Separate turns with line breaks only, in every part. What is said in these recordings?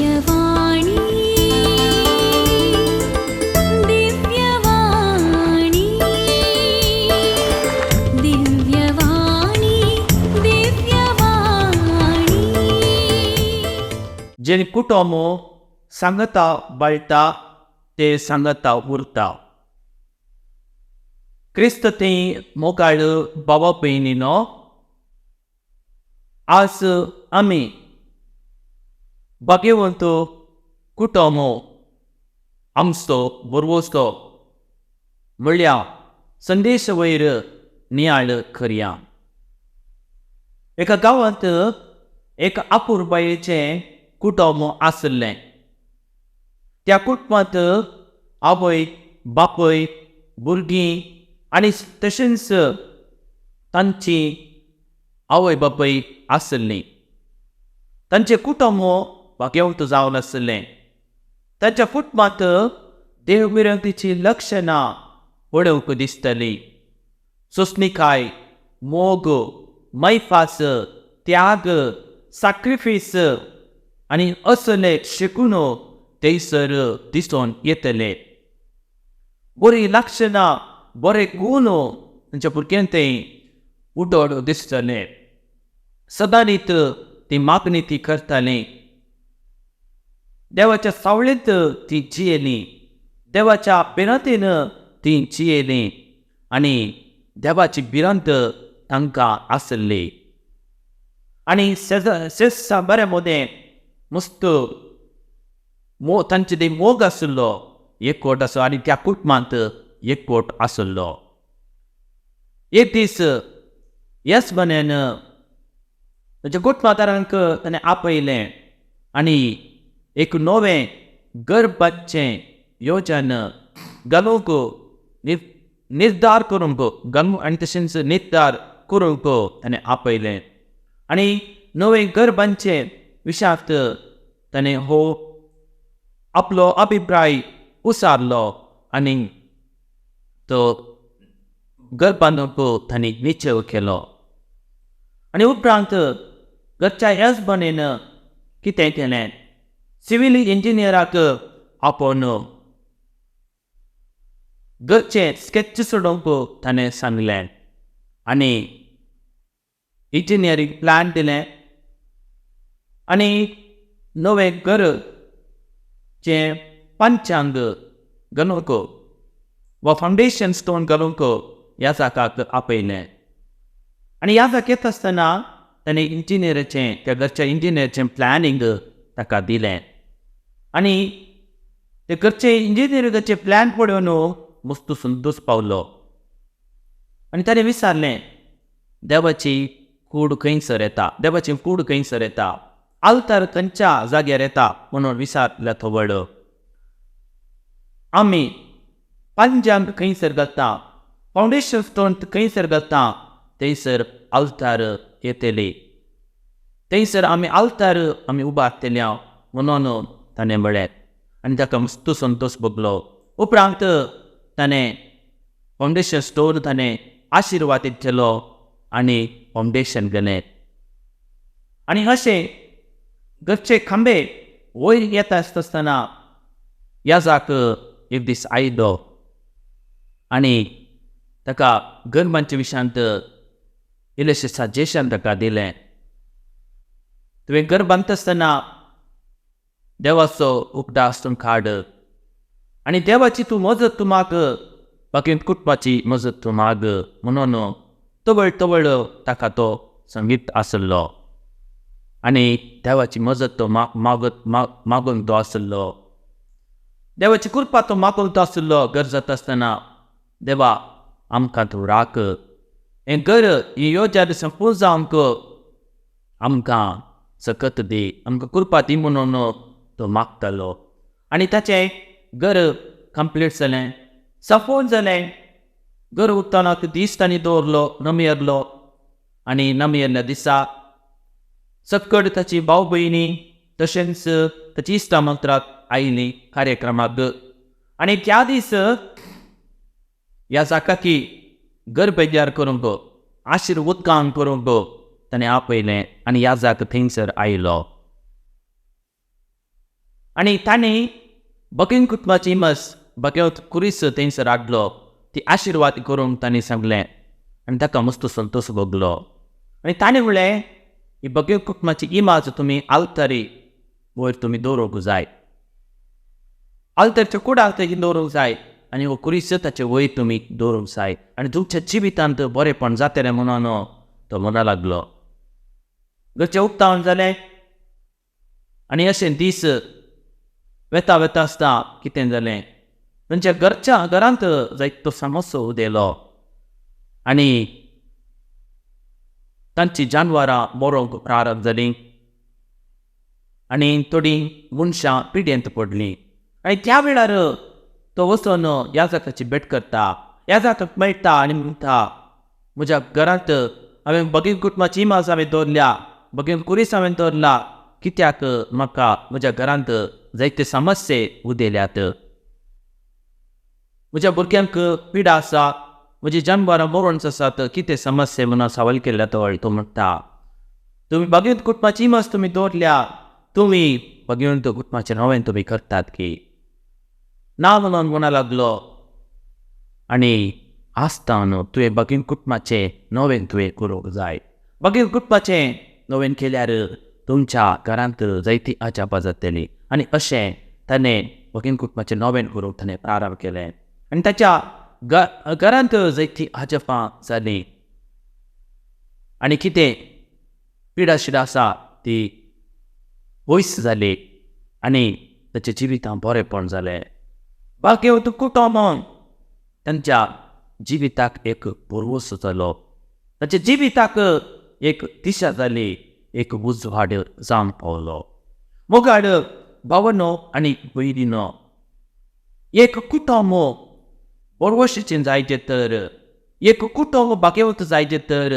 दिव्यवाणी, दिव्यवाणी, दिव्यवाणी, दिव्यवाणी.
जेणे कुटुंब सांगता बाळटा ते सांगता उरता. क्रिस्त थंय मोगाळ बाबा भयणीनो, आज आमी भाग्यवंत कुटुंब आमचो बरवसो म्हळ्यार संदेश वयर नियाळ करया. एका गांवांत एक आपुरबायेचें कुटुंब आशिल्लें. त्या कुटुंबांत आवय बापूय भुरगीं आनी तशेंच तांची आवय बापूय आशिल्लीं. तांचें कुटुंब भाग्यवंत जावन आशिल्लें. तांच्या कुटुंबांत देवभिरांतीचीं लक्षणां पळोवंक दिसतालीं. सोंसणीकाय, मोग, मैफास, त्याग, साक्रिफीस आनी असले शिकून थंयसर दिसून येतले. बरीं लक्षणां, बरे गूण तांच्या भुरग्यांक थंय उठोड दिसतले. सदांनीत ती मागणी ती करताली. देवाच्या सावळेंत ती जियेली, देवाच्या भिरांतेन ती जियेली आनी देवाची भिरांत तांकां आसली. आनी शेजा बऱ्या मदें मस्त तांचे ते मोग आशिल्लो, एकवट आसलो आनी त्या कुटुंबांत एकवट आशिल्लो. एक दीस येसमान्यान ताच्या कुटुंबादारांक ताणें आपयलें आनी एक नवें घर बांदचें योजन घालूंक निर्धार करूंक घालूंक आनी तशेंच निर्धार करूंक ताणें आपयलें. आनी नवें घर बांदचें विशांत ताणें हो आपलो अभिप्राय उसारलो आनी तो घर बांदूंक ताणें निश्चय केलो. आनी उपरांत घरच्या येजमानीन कितें केलें, सिवील इंजिनियराक आपोवन घरचें स्केच सोडोवंक ताणें सांगलें आनी इंजिनियरींग प्लॅन दिलें आनी नवें घर चें पंचांग घालूंक वा फावंडेशन स्टोन घालूंक ह्या जाकाक आपयलें. आनी ह्या जाक येता आसतना ताणें इंजिनियराचें, त्या घरच्या इंजिनियराचें प्लॅनिंग ताका दिलें आनी ते घरचे इंजिनियरिंगाचें प्लॅन पळोवन मस्त संतोश पावलो. आनी ताणें विचारलें, देवाची कूड खंयसर येता, देवाची कूड खंयसर येता, आल्तार खंयच्या जाग्यार येता म्हणून विचारलें थवळ. आमी पंजाब खंयसर घालता, फावंडेशन स्टोन खंयसर घालता, थंयसर आल्तार येतली, थंयसर आमी आल्तार आमी उबारतले म्हणून ताणें म्हळें. आनी ताका मस्त संतोश भोगलो. उपरांत ताणें फावंडेशन स्टोन ताणें आशिर्वादीत केलो आनी फावंडेशन गेलें. आनी अशें घरचे खांबे वयर येता आसतना याजाक एक दीस आयलो आनी ताका घर बांदचे विशयांत इल्लेशें सजेशन ताका दिलें. तुवें घर बांदता आसतना देवाचो उगडास तूं काड आनी देवाची तूं मजत तूं माग, बाकी कुटुंबाची मजत तूं माग म्हणून तवळ तवळ ताका तो संगीत आशिल्लो आनी देवाची मजत तो मागून तो आशिल्लो, देवाची कृपा तो मागून तो आशिल्लो. घर जाता आसतना देवा आमकां तूं राख, हें घर ही योजना संपूर्ण जावंक आमकां सकत दी, आमकां कृपा दी म्हणून तो मागतालो. आनी ताचें घर कंप्लीट जालें, संपूर्ण जालें. घर उरतना दीस तांणी दवरलो, नमयरलो आनी नमयरल्या दिसा सकट ताची भाव भयणी तशेंच ताची इश्टा मंत्राक आयली कार्यक्रमाक. आनी त्या दीस ह्या जाकाकी घर बेजार करूंक आशिर्वुदकाम करूंक ताणें आपयलें आनी ह्या जाक थंयसर आयलो. आनी ताणें बगेन कुटुंबाची इमस बगेवत कुरीस थंयसर हाडलो, ती आशिर्वाद करूंक ताणें सांगलें आनी ताका मस्त संतोश भोगलो. आनी ताणें म्हणलें, ही बगेव कुटुंबाची इमाज तुमी आल्तारी वयर तुमी दवरूंक जाय, आल्तारच्या कुडाक तेजी दवरूंक जाय आनी हो कुरीस ताचे वयर तुमी दवरूंक जाय आनी तुमच्या जिवितांत बरेंपण जातलें म्हणून तो म्हणा लागलो. घरचें उक्तावण जालें आनी अशें दीस वेता वेता आसता कितें जालें, तांच्या घरच्या घरांत जायतो समस्या उदेलो आनी तांची जानवरां मरोंक प्रारंभ जालीं आनी थोडीं मनशां पिड्येंत पडलीं. आनी त्या वेळार तो वचून याजकाची भेट करता, याजकाक मेळटा आनी म्हणटा, म्हज्या घरांत हांवें बगीन कुटुंबाची इमाज हांवें दवरल्या, बगीन कुरीस हांवें दवरला, कित्याक म्हाका म्हज्या घरांत जायते समस्ये उदेल्यात, म्हज्या भुरग्यांक पिडा आसा, म्हजी जानवरां मरोणच आसात, कितें समस्या म्हणून सवाल केल्या तो म्हणटा, तुमी बगीन कुटुंबाची इमाज तुमी दवरल्या, तुमी बगीन कुटुंबाचें नवें तुमी करतात की ना म्हणून म्हणा लागलो. आनी आसतना तुवें बगीन कुटुंबाचें नवें तुवें करूंक जाय, बगीन कुटुंबाचें नवें केल्यार तुमच्या घरांत जायती अजापां जातली. आनी अशें ताणें बगीन कुटुंबाचें नवें करूंक ताणें प्रारंभ केलें आनी ताच्या घरांत जायती अजापां जालीं आनी कितें पिडा शिडा आसा ती पयस जाली आनी ताचें जिवितां बरेंपण जालें. बागेवत कुटुंब तांच्या जिविताक एक भरवंसो जालो, ताच्या जिविताक एक दिशा जाली, एक उजवाड जावन पावलो. मोगाड भावनो आनी भयणीनो, एक कुटुंब भरवंशेचें जायजें तर, एक कुटुंब बागेवत जायजें तर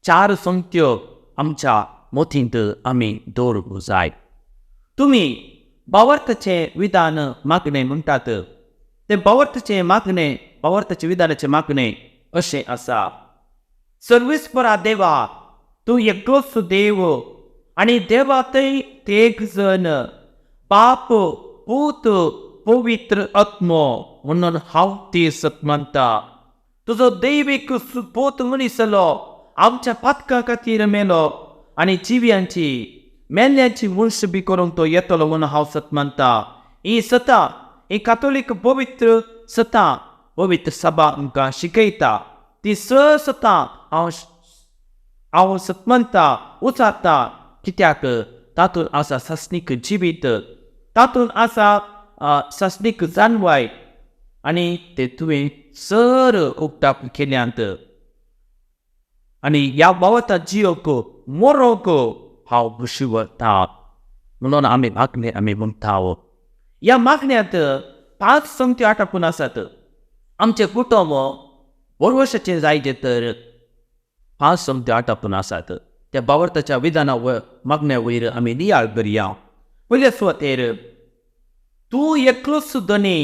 चार संगत्यो आमच्या मोतींत आमी दवरूंक जाय. तुमी भावार्थाचें विधान मागणें म्हणटात, तें भावार्थाचें मागणें, भावार्थाचें विधानाचें मागणें अशें आसा, सर्वेस्परा देवा, तूं एकलोच देव आनी देवा थंय तेग जण, बाप पूत पवित्र आत्मो म्हणून हांव ती सत मानता. तुजो दैवीक पूत मनीस जालो, आमच्या पातकां खातीर मेलो आनी जिव्यांची मेल्ल्यांची मुंश बी करूंक तो येतलो म्हणून हांव सत मानता. ही सतां, ही कातोलीक पवित्र सतां, पवित्र सभा आमकां शिकयता, ती स सतां हांव सत मानता, उचारता, कित्याक तातूंत आसा सासणीक जिवीत, तातूंत आसा सासणीक जानवाय आनी ते तुवें सर उक्ताप केल्यांत आनी ह्या बावता जियोक मोरोक हांव खुशी वता म्हणून आमी मागणें आमी म्हणटा. ह्या मागण्यांत 5 संगत्यो आटापून आसात. आमचें कुटुंब बरवशाचें जायजें तर 5 संगत्यो आटापून आसात. त्या बावर्थाच्या विधाना मागण्या वयर आमी नियाळ करया. पयले सुवातेर तूं एकलोच धनी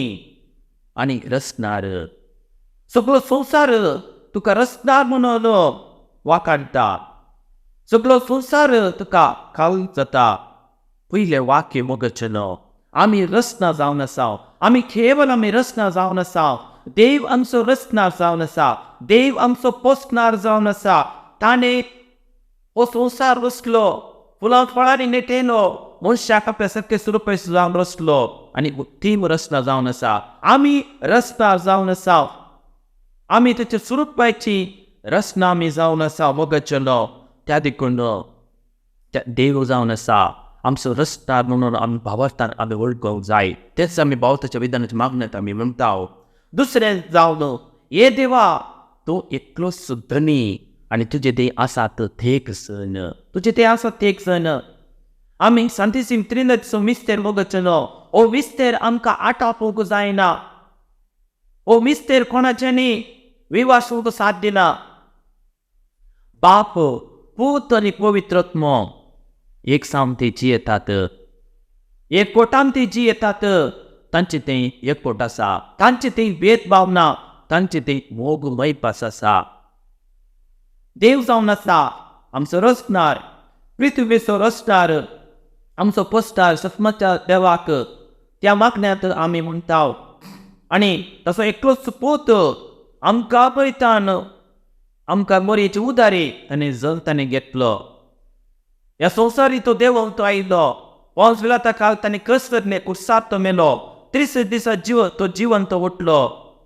आनी रचणार, सगळो संवसार तुका रचणार म्हणून वाखाणटा, सगळो संवसार तुका काल जाता. पयलें वाक्य मोगचें, आमी रचना जावन आसा, आमी केवल आमी रचना जावन आसा, देव आमचो रचणार जावन आसा, देव आमचो पोसणार जावन आसा. ताणें हो संवसार रचलो, फुलां फळांनी नेटेलो, मनशाक आपल्या सारकें स्वरुपाचो जावन रचलो आनी तीम रचना जावन आसा. आमी रचना जावन आसा, आमी ताच्या स्वरुपाची रचना आमी जावन आसा. मोगाचेलो त्या देखून त्या देव जावन आसा आमचो रचणार म्हणून आमी भावार्थान आमी वळखूंक जाय. तेच आमी भावार्थाच्या विधानाच्या मागण्यांत आमी म्हणटा. दुसरें जावन, हे देवा, तूं एकलोच धनी आनी तुजे ते आसात थेक सण, तुजे ते आसात थेक सण. आमी सांतिसीम त्रिनचो मिस्तेर मोगचेलो, हो मिस्तेर आमकां आटापूंक जायना, हो मिस्तेर कोणाच्यानी विवासूंक साथ दिना. बाप पूत आनी पवित्र आत्मो एक सावन ते जियेतात, एक कोटान ते जियेतात, तांचें तें एकवट आसा, तांचें तें भेदभाव ना, तांचें तें मोग मैपास आसा. देव जावन आसा आमचो रचणार, पृथ्वीचो रचणार आमचो पोस्टार सतमाच्या देवाक त्या मागण्यांत आमी म्हणटा आनी तसो एकलोच पूत आमकां पळयतान आमकां मोरयेची उदारी आनी जल ताणें घेतलो. ह्या संवसारी तो देव तो आयलो, पावस विलाता काल ताणें कसरने कुर्सार तो मेलो, 30 दिसा जीव तो जिवंत उठलो.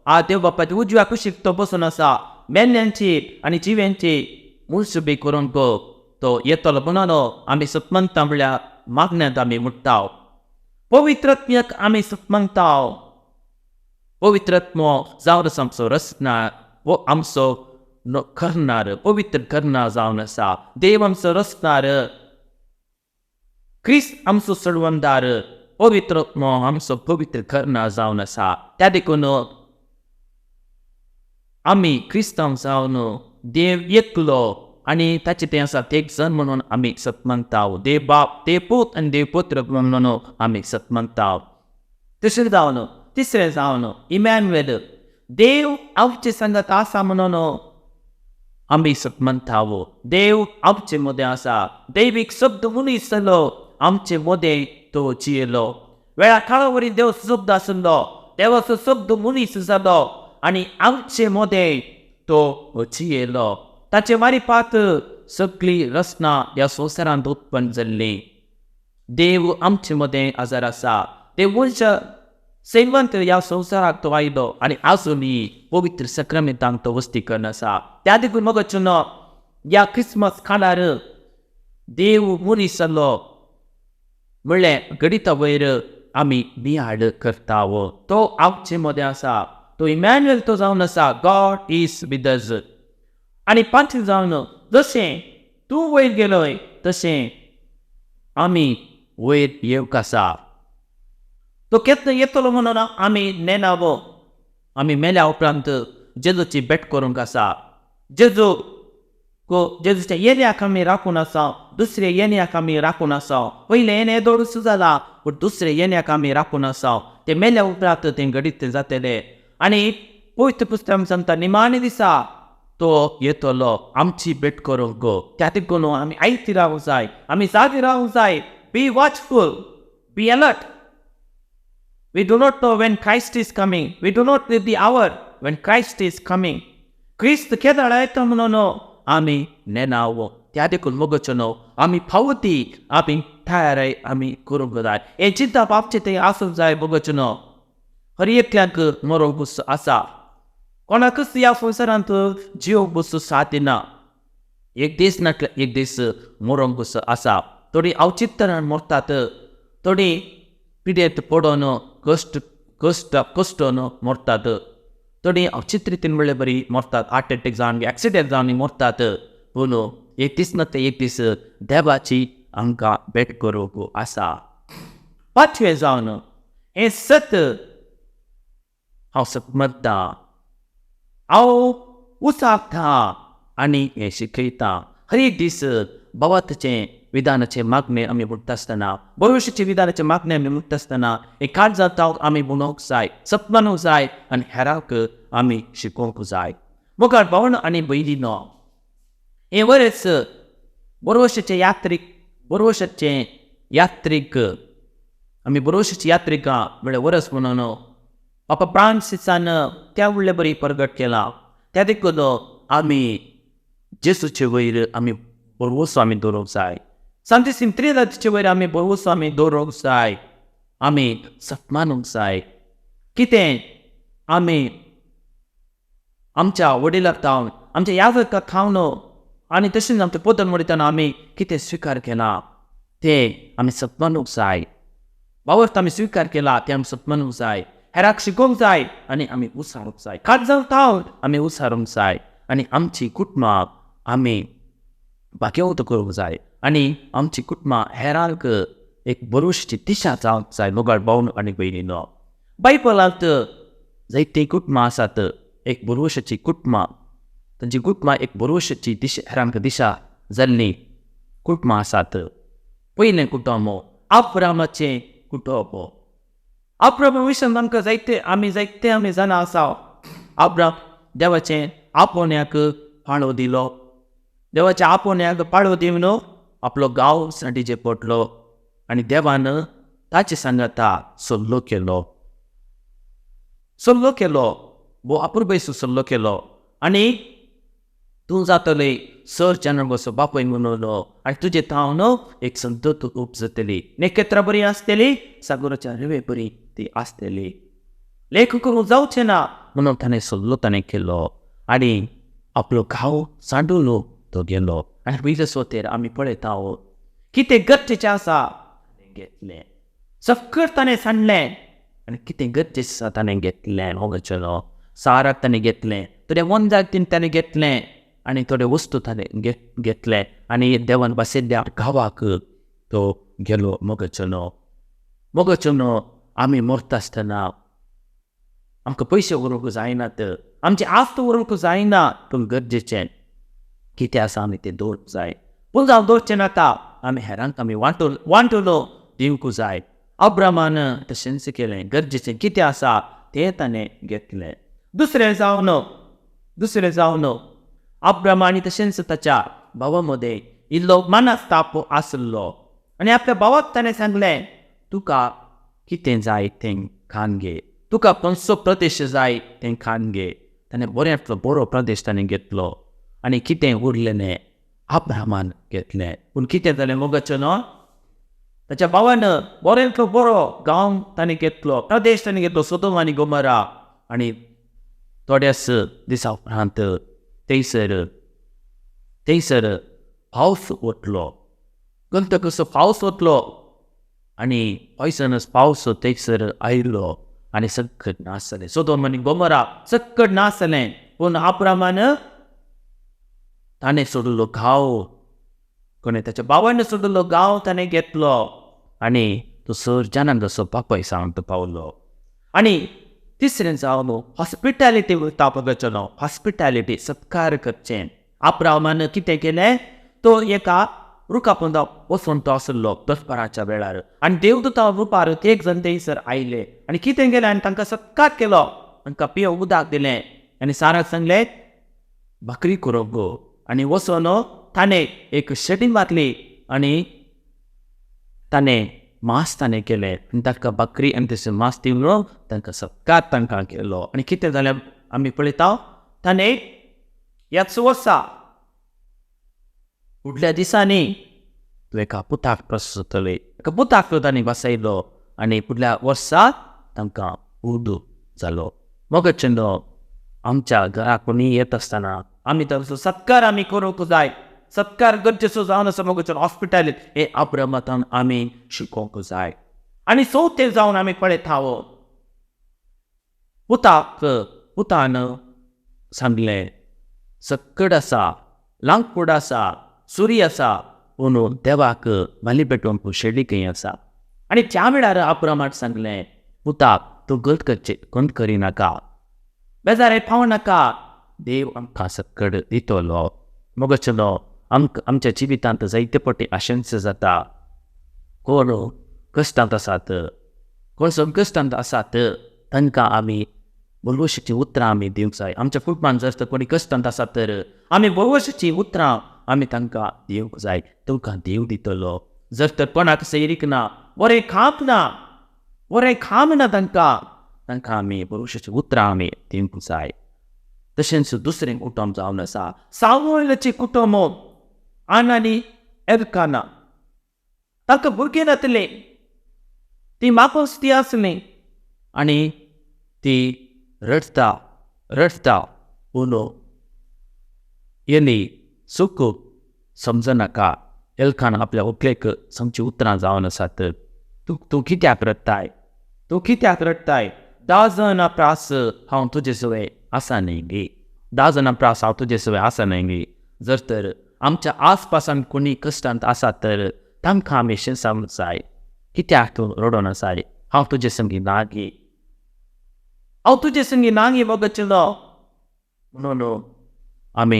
आ देव बापाच्या उजव्या कुशीक तो बसून आसा, मेल्ल्यांची आनी जिव्यांची मुळसुबी करूंक तो येतलो म्हणून आमी सतमंता म्हणल्यार मागण्यांत आमी म्हणटा. पवित्रत्म्याक आमी सतमंता. पवित्रत्मो जावन आसा आमचो रचना वो आमचो करणार, पवित्र करणार जावन आसा. देव आमचो रचणार, क्रिस्त आमचो सडवंदार, पवित्रत्मो आमचो पवित्र करणार जावन आसा. त्या देखून आमी क्रिस्तांव जावन देव एकलो आनी ताचें तें आसा एक जन म्हणून आमी सतमंता. देव बाप, देव पूत आनी देव पुत्र म्हणून आमी सतमंता. तशें जावन तिसरें जावन इमॅन्युएल, देव आमचे सांगात आसा म्हणून आमी सतमंता. देव आमचे मदें आसा, दैवीक शब्द मनीस जालो, आमचे मदें तो जियेलो. वेळा काळा वरी देव शब्द आशिल्लो, देवाचो शब्द मनीस जालो आनी आमचे मदें तो जियेलो. ताचे मारिपात सगळी रचना ह्या संवसारांत उत्पन्न जाल्ली. देव आमचे मदें आजार आसा. देव मनशा सैमंत ह्या संवसाराक तो आयलो आनी आजुनूय पवित्र सक्रामेंतांक तो वस्ती करून आसा. त्या देखून मगो ह्या क्रिसमस काळार देव मनीस जालो म्हणलें घडिता वयर आमी नियाळ करता. तो आमचे मदें आसा, तो इमॅन्युएल तो जावन आसा, गॉड is with us. आनी पांचवें जावन जशें तूं वयर गेलोय तशें आमी वयर येवंक आसा. तो केन्ना येतलो म्हणून आमी नेनावो. आमी मेल्या उपरांत जेजूची भेट करूंक आसा. जेजू जेजूच्या येण्याक आमी राखून आसा, दुसऱ्या येण्याक आमी राखून आसा. पयलें येणें येदोळूच जाला, पूण दुसऱ्या येण्याक आमी राखून आसा. ते मेल्या उपरांत तें घडीत जातलें. आनी पवित्र पुस्तक सांगता निमाणे दिसा तो येतलो आमची भेट करूंक. त्या देखून आमी आयती रावूंक जाय, आमी जागी रावूंक जाय. Be watchful, be alert. We do not know when Christ is coming. We do not know the hour when Christ is coming. Christ केदळ येता म्हणून आमी नेनावो. त्या देखून मोगचो न्हू आमी फावती आमी तयार आमी करूंक जाय. हें चिंतप आमचें तें आसूंक जाय. मोगचो न्हू हर एकल्याक मरोंक आसा, कोणाकच ह्या संवसारांत जिवंक साथ ना. एक दीस नाटल्यार एक दीस मरोंक आसा. थोडीं अवचित्तरान मरतात, थोडीं पिडेंत पडोन कश्ट कश्ट कश्टोन मरतात, थोडीं अवचित रितीन म्हणल्यार बरी मरतात, हार्ट एटॅक जावन एक्सिडेंट जावन मरतात. पूण एक दीस ना ते एक दीस देवाची आमकां भेट करूंक आसा. पांचवें जावन हें सत हांव सतमत्तां, हांव उसाता आनी हें शिकयतां. हर एक दीस बाबाचें विधानाचें मागणें आमी म्हणटा आसतना, भविश्याचे विधानाचें मागणें आमी म्हणटा आसतना हें काळजांत आमी म्हणूंक जाय, सपनानूंक जाय आनी हेरांक आमी शिकोवंक जाय. मुखार भावण आनी भयणीनो, हें बरेंच बरोवशाचें यात्रीक, बरोवशाचें यात्रीक आमी बरोवशाची यात्रिका म्हळ्यार वरस म्हणून बापा फ्रांसिसान त्या व्हडले बरी प्रगट केला. त्या देखून आमी जेजूचे वयर आमी बरवसो आमी दवरूंक जाय. सांतिसीम त्रिदाचे वयर आमी बरवसो आमी दवरूंक जाय. आमी सत्मानूंक जाय. कितें आमी आमच्या वडिलाक थावन, आमच्या यादकाक थावन आनी तशेंच आमच्या पोतन म्हणटाना आमी कितें स्विकार केला तें आमी सत्मानूंक जाय. बावर्त आमी स्विकार केला तें आमी सत्मानूंक जाय. हेराक शिकोवंक जाय आनी आमी उसारूंक जाय. काळजांत थावन आमी उसारूंक जाय आनी आमची कुटुंबां आमी भाग्यवंत करूंक जाय आनी आमची कुटुंबां हेरांक एक बरोवची दिशा जावंक जाय. मोगाळ भाव आनी भयणीनो, बायबलांत जायतीं कुटुंबां आसात, एक बरोवशाची कुटुंबां, तांची कुटुंबां एक बरोवशाची दिशा, हेरांक दिशा जाल्लीं कुटुंबां आसात. पयलें कुटुंब अब्रामाचें कुटुंब. अब्रामा विशयान आमकां जायते आमी जायते आमी जाणां आसा. अब्राम देवाचें आपोवण्याक पाळो दिलो. देवाच्या आपोवण्याक पाळो दिवन आपलो गांव सांटीचे पडलो. आनी देवान ताचे सांगाता सल्लो केलो, सल्लो केलो, भोव अपुरबायेचो सल्लो केलो आनी तूं जातलें सर जनांगोचो बापूय म्हणून आनी तुजे थावन एक संतत उपजतली, नखेत्रां बरी आसतली, सागोराच्या रेंवे बरी ती आसतली, लेख करूंक जावचें ना म्हणून ताणें सल्लो ताणें केलो आनी आपलो घाव सांडून तो गेलो. आनी पयले सोतेर आमी पळयता कितें गरजेचें आसा घेतलें, सगळें ताणें सांडलें आनी कितें गरजेचें आसा ताणें घेतलें. मोगाचेलो साराक ताणें घेतलें, थोडे मोनजातीन ताणें घेतलें आनी थोडे वस्तू ताणें घेतले आनी देवान बसयल्ल्या गांवाक तो गेलो. मोगाचेलो मोगाचेलो आमी मरता आसतना आमकां पयशे व्हरूंक जायनात, आमची आस्त व्हरूंक जायना, पूण गरजेचें कितें आसा आमी तें दवरूंक जाय. पूण जावं दवरचें नाका, आमी हेरांक आमी वांटून दिवंक जाय. अब्रामान तशेंच केलें, गरजेचें कितें आसा तें ताणें घेतलें. दुसरें जावन अब्राम आनी तशेंच ताच्या भावा मदें इल्लो मनस्ताप आसलो आनी आपल्या भावाक ताणें सांगलें, तुका कितें जाय तें खान घे, तुका खंयचो प्रदेश जाय तें खान घे. ताणें बऱ्यांतलो बरो प्रदेश ताणें घेतलो आनी कितें उरलेलें अब्रामान घेतलें. पूण कितें जालें मोगाचें न्हू, ताच्या भावान बऱ्यांतलो बरो गांव ताणें घेतलो, प्रदेश ताणें घेतलो, सोदोम आनी गोमोरा. आनी थोड्याच दिसा उपरांत थंयसर पावस वतलो, गंत कसो पावस वतलो आनी पॉयसनस पावस थंयसर आयलो आनी सक्कड नाश जालें. सोदोम आनी गोमोरा सक्कड नाश जालें. पूण अब्रामान ताणें सोडिल्लो गांव, कोणें ताच्या भावान सोडिल्लो गांव ताणें घेतलो आनी तो सर जनांगसो बापाय सांगता पावलो. आनी तिसरें जावन हॉस्पिटॅलिटी उरता पगचो, हॉस्पिटॅलिटी सत्कार करचें. अब्रामान कितें केलें, तो एका रुखा पोंदा वचून तो आसलो दनपाराच्या वेळार आनी देवदूता रुपार एक जण थंयसर आयले आनी कितें केलें आनी तांकां सत्कार केलो, तांकां पिवंक उदक दिलें आनी साराक सांगलें भाकरी करूंक. आनी वचून ताणें एक शेटी मारली आनी ताणें मांस ताणें केलें आनी तांकां भाकरी आनी तशें मांस दिवन तांकां सत्कार तांकां केलो. आनी कितें जालें आमी पळयता, ताणें ह्याच वर्सा फुडल्या दिसांनी तूं एका पुताक प्रसतले, एका पुताक ताणें बसयलो आनी फुडल्या वर्सा तांकां उर्दू जालो. मोगाचें आमच्या घरा कोणी येत आसतना आमी तांचो सत्कार आमी करूंक जाय. सत्कार गरजेचो जावन आसा मोगाचें, हॉस्पिटॅलिटी हे अब्रामातान आमी शिकोवंक जाय. आनी चवथें जावन आमी पळयता, पुताक पुतान सांगलें सक्कड आसा, लांकूड आसा, सुरी आसा, पूण देवाक वाली पेटोवंक शेडी खंय आसा. आनी त्या वेळार अब्रामाक सांगलें, पुताक तूं गत करचें गंत करिनाका, बेजारे पावनाका, देव आमकां सक्कड दितलो. मोगाचेलो आमकां आमच्या जिवितांत जायते पटी अशेंच जाता, कोण कश्टांत आसात, कोण संकश्टांत आसात तांकां आमी भरवशाचीं उतरां आमी दिवंक जाय. आमच्या कुटुंबान जर तर कोणी कश्टांत आसात तर आमी भरवशाचीं उतरां आमी तांकां दिवंक जाय. तुमकां देव दितलो. जर तर कोणाक सैरीक ना, बरें खाप ना, बरें खाम ना, तांकां तांकां आमी भरवशाचीं उतरां आमी दिवंक जाय. तशेंच दुसरें कुटुंब जावन आसा सामुएलाचें कुटुंब, आना आनी एल्काना. तांकां भुरगीं नासलीं, ती माकोस ती आसली आनी ती रडटा रडटा, पूण एली सुख समजनाका. एल्कान आपल्या व्हंकलेक सांगची उतरां जावन आसात, तूं कित्याक रडटाय, तूं कित्याक रडटाय, 10 जाणां प्रास हांव तुजे सवें आसा न्हय गे, 10 जाणां प्रास हांव तुजे सवें आसा न्हय गे. जर तर आमच्या आसपासान कोणी कश्टांत आसा तर तांकां आमी अशें सांगूंक जाय, कित्याक तूं रडोन आसाय, हांव तुजे संगी ना गे, हांव तुजे संगी ना गे मोगाचेलो. म्हणून आमी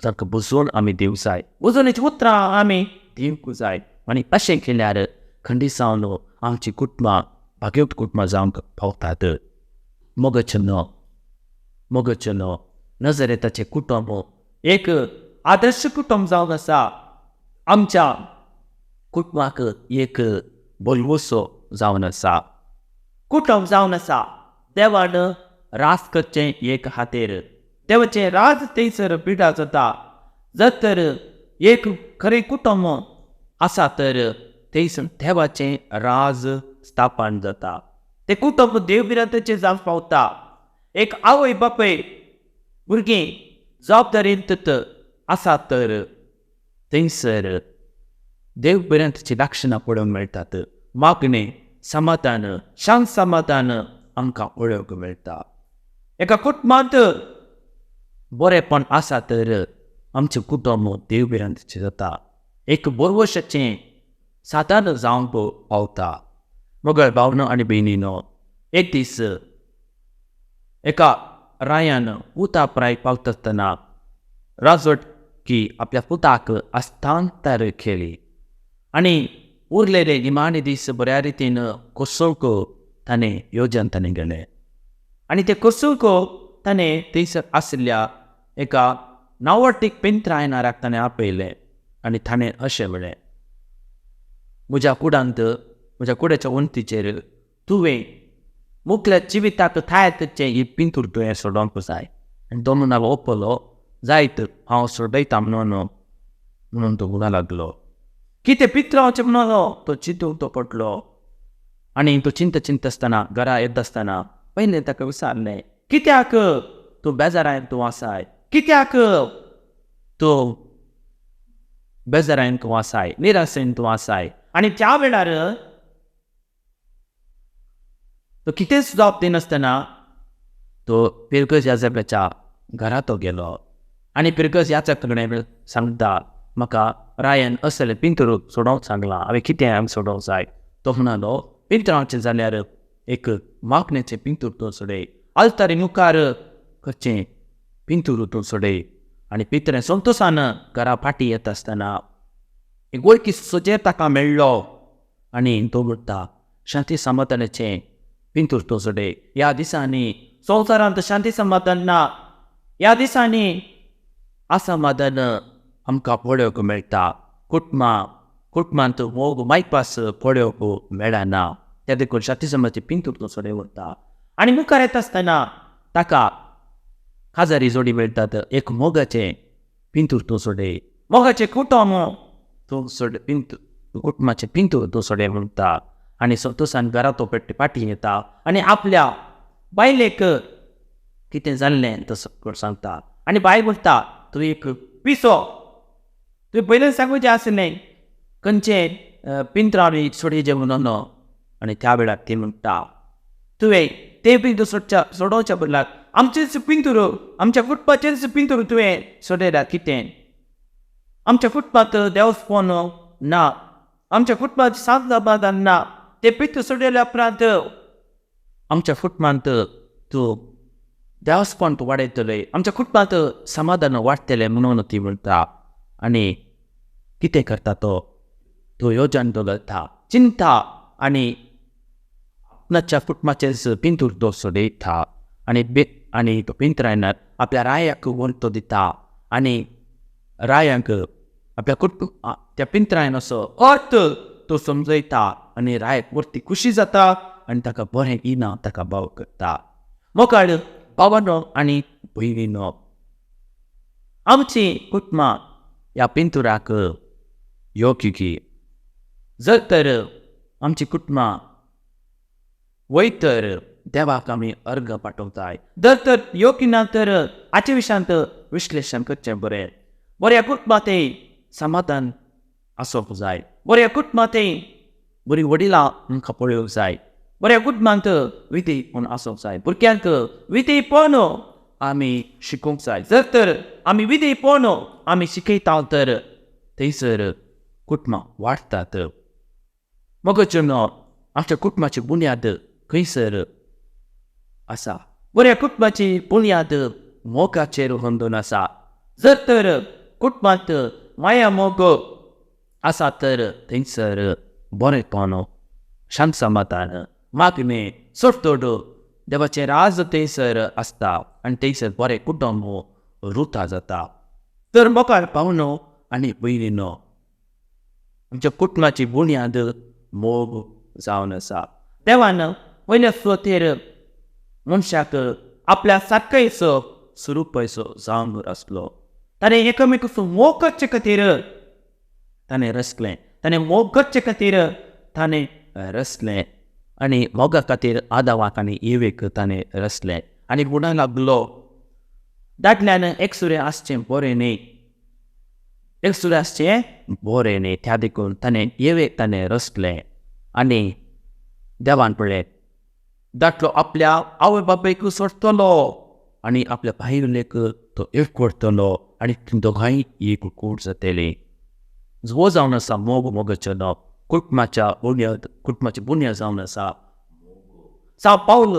तांकां बुजोवन आमी दिवंक जाय, बुजोवणेचीं उतरां आमी दिवंक जाय. आनी अशें केल्यार खंडीत जावन आमचीं कुटुंबां भाग्यवंत कुटुंबां जावंक पावतात. मोगाचेलो मोगाचेलो नजरेताचें कुटुंब एक आदर्श कुटुंब जावन आसा. आमच्या कुटुंबाक एक भरवंसो जावन आसा. कुटुंब जावन आसा देवान राज करचें एक खातीर. देवाचें राज थंयसर पिडा जाता. जर तर एक खरें कुटुंब आसा तर थंयसर देवाचें राज स्थापन जाता. तें कुटुंब देव भिरांतेचें जावंक पावता. एक आवय बापूय भुरगीं जबाबदारीन आसा तर थंयसर देव भिरांतेचीं लक्षणां पळोवंक मेळटात. मागणें, समाधान, शांत समाधान आमकां पळोवंक मेळटा. एका कुटुंबांत बरेंपण आसा तर आमचें कुटुंब देव भिरांतेचें जाता. एक भरवंशाचें सादारण जावंक पावता. मोगाळ भावनो आनी भयणीनो, एक दीस एका रायान पुता प्राय पावता आसतना राजवटकी आपल्या पुताक हस्तांतर केली आनी उरलेले निमाणे दीस बऱ्या रितीन कोसोवंक ताणें योजन ताणें गेलें आनी तें कोसोवंक ताणें थंयसर आशिल्ल्या एका नांवाडटीक पिंत्रायणाराक ताणें आपयलें आनी ताणें अशें म्हणलें, म्हज्या कुडांत, म्हज्या कुडाच्या वण्टीचेर तुवें मुखल्या जिविताक थायर करचें ही पिंतूर तुवें सोडोवंक जाय. आनी तो म्हणून ओपलो, जायत हांव सोडयता म्हणून तो म्हणूंक लागलो. कितें पित्रावचें म्हणलो तो चिंतूंक तो पडलो आनी तो चिंत चिंत आसतना घरा येता आसतना पयलें ताका विचारलें, कित्याक तूं बेजारायन तूं आसाय, कित्याक तूं बेजारायन तूं आसाय, निराशेन तूं आसाय. आनी त्या वेळार तो कितेंच जाप दिनासतना तो पिरगज याजकाच्या घरा तो गेलो आनी पिरगज याजक कडेन सांगता, म्हाका रायान असलें पिंतूर सोडोवंक सांगलां, हांवें कितें हांवें सोडोवंक जाय. तो म्हणालो, पिंतरावचें जाल्यार एक मागण्याचें पिंतूर तूं सोडय, आल्तारी मुखार करचें पिंतूर तूं सोडय. आनी पिंतरें संतोशान घरा फाटीं येता आसतना एक वळखी सोजेर ताका मेळ्ळो आनी तो म्हणटा, शांती समाधानाचें पिंतूर तूं सोडय. ह्या दिसांनी संवसारांत शांती समाधान ना, ह्या दिसांनी असमाधान आमकां पळोवंक मेळटा. कुटुंबांत मोग मायपास पळोवंक मेळना. त्या देखून शांती समाधानाचें पिंतूर तूं सोडय वता. आनी मुखार येता आसतना ताका काजारी जोडी मेळटात, एक मोगाचें पिंतूर तूं सोडय, मोगाचें कुटुंब तूं सोड, कुटुंबाचें पिंतूर तूं सोडय म्हणटा. आनी संतोशान घरा तो पेट्टी फाटीं येता आनी आपल्या बायलेक कितें जाल्लें तो सगळें सांगता. आनी बायल म्हणटा, तूं एक पिसो, तुवें पयल्यान सांगूचें आसलें खंयचें पिंत्रांनी सोडयचें म्हणून. आनी त्या वेळार ती म्हणटा, तुवें तें पिंतूर सोडोवच्या बदलाक आमचेंच पिंतूर, आमच्या कुटुंबाचेंच पिंतूर तुवें सोडयल्यार कितें? आमच्या कुटुंबांत देवस्पण ना, आमच्या कुटुंबांत शांत समाधान ना, तें पिंतूर सोडयल्या उपरांत आमच्या कुटुंबांत तूं देवस्पण तूं वाडयतलें, आमच्या कुटुंबांत समाधान वाडटलें म्हणून ती म्हणटा. आनी कितें करता तो, तो योजन तो घालता, चिंता आनी आपणाच्या कुटुंबाचेंच पिंतूर तो सोडयता आनी तो पिंतरायनार आपल्या रायाक वणतो दिता आनी रायांक आपल्या कुटुंब त्या पिंतरायनाचो अर्थ तो समजयता आनी रायाक वरती खुशी जाता आनी ताका बरें इनाम ताका भाव करता. मोगाळ भावानो आनी भयणीनो, आमची कुटुंबां ह्या पिंतुराक योग्य की जर तर आमची कुटुंबां वय तर देवाक आमी अर्घ पाठोवताय, जर तर योग्य ना तर हाचे विशयांत विश्लेशण करचें बरें. बऱ्या कुटुंबांतय समाधान आसूंक जाय, बऱ्या कुटुंबांतय बरीं वडिलां आमकां पळोवंक जाय, बऱ्या कुटुंबांत विधेयपण आसूंक जाय, भुरग्यांक विधेयपण आमी शिकोवंक जाय. जर तर आमी विधेयपण आमी शिकयता तर थंयसर कुटुंबां वाडटात. मगजून आमच्या कुटुंबाची बुन्याद खंयसर आसा? बऱ्या कुटुंबाची बुन्याद मोगाचेर अंदून आसा. जर तर कुटुंबांत माया मोग आसा तर थंयसर बरेंपण, शांत समाधान, मागणें, सोडतोड, देवाचें राज थंयसर आसता आनी थंयसर बरें कुटुंब रुता जाता. तर मोगाळ भावनो आनी भयणीनो, आमच्या कुटुंबाची बुन्याद मोग जावन आसा. देवान वयल्या सुवातेर मनशाक आपल्या सारकेचो स्वरुपाचो जावन आसलो. ताणें एकामेकाचो मोग करचे खातीर ताणें रचलें, ताणें मोग करचे खातीर ताणें रचलें आनी मोगा खातीर आदावाक आनी इवेक ताणें रचलें. आनी म्हणूंक लागलो, दादल्यान एकसुरें आसचें बरें न्ही, एकसुरें आसचें बरें न्ही. त्या देखून ताणें येवेक ताणें रचलें. आनी देवान पळय, दादलो आपल्या आवय बापायक सोडटलो आनी आपल्या बायलेक तो एक करतलो आनी दोगांय एक कूट जातली. हो जावन आसा मोग, मोगाचो नांव कुटुंबाच्या बुन्याद, कुटुंबाची बुन्याद जावन आसा. साव पावल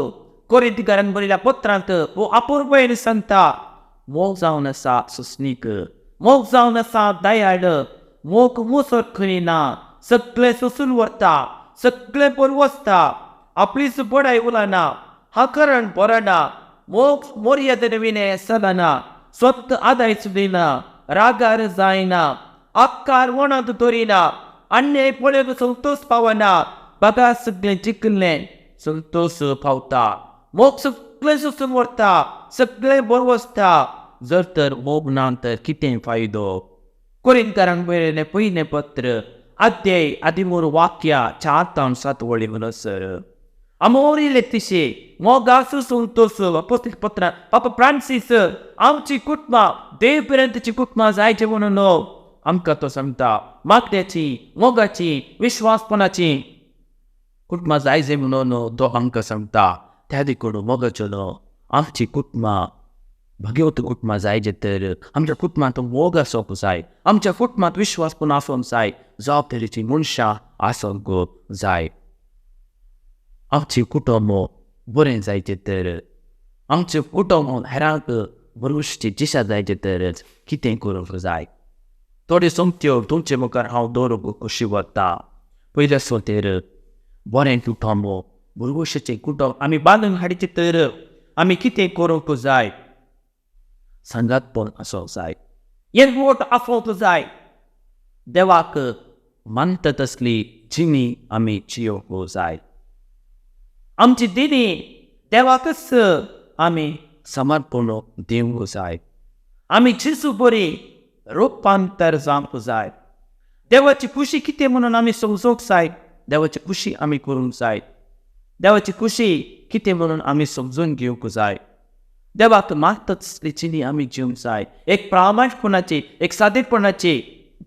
कोरिंतकारान बरयल्या पत्रांत हो अपुरबायेन सांगता, मोग जावन आसा सुस्नीक, मोग जावन आसा दयाळ, मोग मुसर करिना, सगळें सोसून व्हरता, सगळें बरवसता, आपलीच बडाय उलना, हाकरण बरना, मोग मर्यादेन विणें चलना, स्वत आदायच दिना, रागार जायना, आकार वणांत दवरिना, अन्याय पळोवन संतोष पावना, बागा सगळें जिखलें संतोष पावता, मोग सगळें सोसून व्हरता, सगळें बरवसता. जर तर मोग ना तर कितें फायदो? कोरिंतकारांक बरयलें पयलें पत्र अध्याय 13 वाक्या 4 तावन 7 वळी म्हणसर आमोरिले तिशे मोगासो संतोष. अपोस्तलीक पत्रां पापा फ्रांसीस आमची कुटुंबां देव पर्यंतची कुटुंबां जायचे म्हणून आमकां तो सांगता. मागण्याची, मोगाची, विश्वासपणाची कुटुंबां जायचे म्हणून तो आमकां सांगता. त्या देखून मोगाचो न्हू आमची कुटुंबां भाग्यवंत कुटुंबां जायचे तर आमच्या कुटुंबांत मोग आसूंक जाय, आमच्या कुटुंबांत विश्वासपण आसूंक जाय, जबाबदारीची मनशां आसूंक जाय. आमचें कुटुंब बरें जायचें तर, आमचें कुटुंब हेरांक बरोवची दिशा जायचें तर कितें करूंक जाय? थोड्यो सोमत्यो तुमचे मुखार हांव दवरूंक खोशी वता. पयल्या सुवातेर बरें कुटुंब, भरवशाचें कुटुंब आमी बांदून हाडचें तर आमी कितें करूंक जाय? सांगातपण आसूंक जाय, एकवट आसूंक जाय, देवाक मानता तसली जिणी आमी जियोवंक जाय. आमची दिणी देवाकच आमी समर्पण दिवंक जाय. आमी जेजू बरी रुपांतर जावंक जाय. देवाची खुशी कितें म्हणून आमी समजूंक जाय, देवाची खुशी आमी करूंक जाय, देवाची खुशी कितें म्हणून आमी समजून घेवंक जाय. देवाक मानता तसली जिणी आमी जिवंक जाय. एक प्रामाणीकपणाची, एक सादेपणाची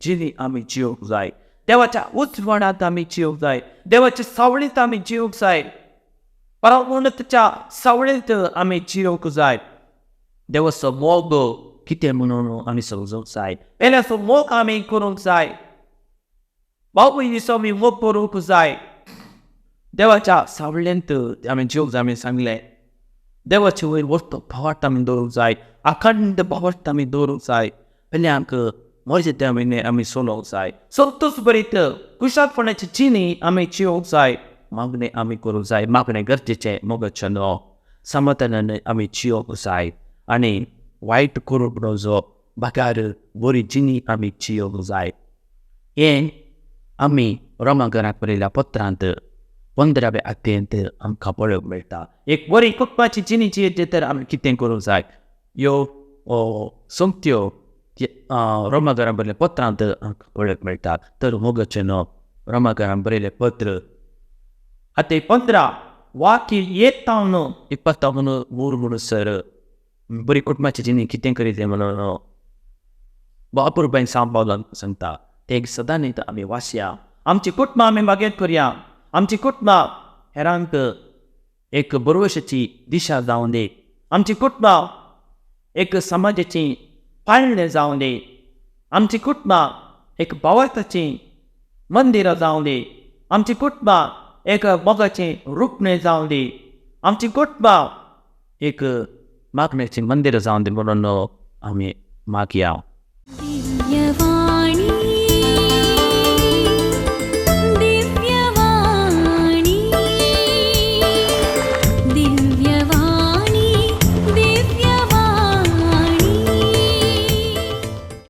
जिणी आमी जिवंक जाय. देवाच्या उजवाडांत आमी जिवंक जाय, देवाच्या सावळींत आमी जिवंक जाय, परमोन्नताच्या सावळींत आमी जिवंक जाय. देवाचो मोग कितें म्हणून आमी समजूंक जाय, पेल्याचो मोग आमी करूंक जाय, भाव भयणीचो आमी मोग करूंक जाय. देवाच्या सावळेंत आमी जिवंक जाय. आमी सांगलें देवाचे वयर वस्त भावार्थ आमी दवरूंक जाय, अखंड भावार्थ आमी दवरूंक जाय. पेल्यांक मर्जेते आमी सोलोवंक जाय, संतोष बरीत कुशालपणाची जिणी आमी जिवंक जाय. मागणें आमी करूंक जाय, मागणें गरजेचें मोगाचें न्हू, समाधानान आमी जिवंक जाय आनी वायट करूंक नजो, बगार बरी जिणी आमी जिवंक जाय. हें आमी रोमाकरांक बरयल्या पत्रांत 15व्या अध्यायांत आमकां पळोवंक मेळटा. एक बरी कुटुंबाची जिणी जियेत तर आमी कितें करूंक जाय, ह्यो सोमत्यो रोमाकरांक बरयल्या पत्रांत आमकां पळोवंक मेळटा. तर मोगाचें न्हू रोमाकरांक बरयलें पत्र आतां 15 वाक्य 1 तावन 23 म्हणसर बरी कुटुंबाची जिणी कितें करीत म्हणून अपुरबायेन सांव पावलान सांगता. ते एक सदांच आमी वाचया, आमची कुटुंबां आमी मागीर करया, आमची कुटुंबां हेरांक एक बरवशाची दिशा जावं दी, आमची कुटुंबां एक समाजाची पाळणें जावं दी, आमची कुटुंबां एक भावार्थाची मंदिरां जावं दी, आमची कुटुंबां एक मोगाचें रुपणें जावं दी, आमची कुटुंबां एक मागण्याचें मंदिर जावं दी म्हणून आमी मागया.
दिव्यवाणी.